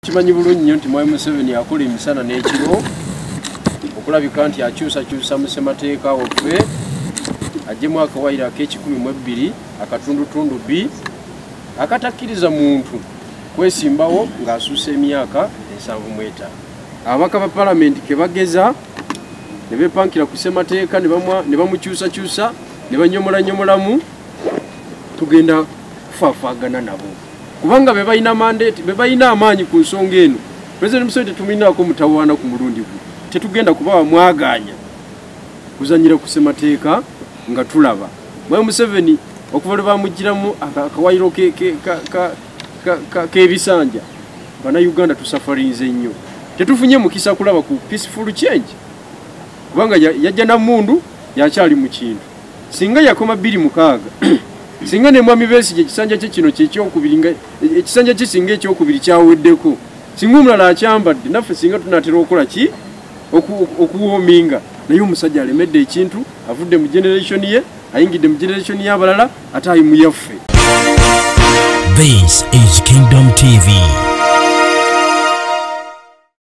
Kimanyi bulungi nnyo nti Mwami Museveni akola emisana n'ekiro okulabika nti akyusakyusa mu ssemateeka waffe, aggyemu akawayiro ak'ekikumi mu ebbiri akatundutundu b akatakkiriza muntu kwesimbawo ng'asuusa emyaka 75. Ababaka ba palamenti ke bageza ne beepankira ku ssemateeka ne bamukyusakyusa ne banyomolanyomolamu, tugenda kufaafaagana nabo kubanga be balina mandate, be balina amaanyi ku nsonga eno. President Museveni tetumulinaako mutawaana ku mulundi guno, tetugenda kubawa mwagaanya kuzannyira ku ssemateeka nga tulaba. Mwami Museveni okuva lwe bamuggyiramu akawayiro k'ebisanja, Bannayuganda tusafarinze nnyo, tetufunye mukisa kulaba ku peaceful change kubanga yajja na mmundu, yakyali mu kintu. Singa yakoma 2006, singa ne Mwami Besigye ekisanja kye kino kyekyokubiri, nga ekisanja kye singa ekyokubiri kyaweddeko, singa omulala akyambadde, naffe singa tunaatera okukola ki okuwoominga. Naye omusajja alemedde ekintu, avudde mu generation ye, ayingidde mu generation y'abalala, ate ali mu yaffe. This is Kingdom TV.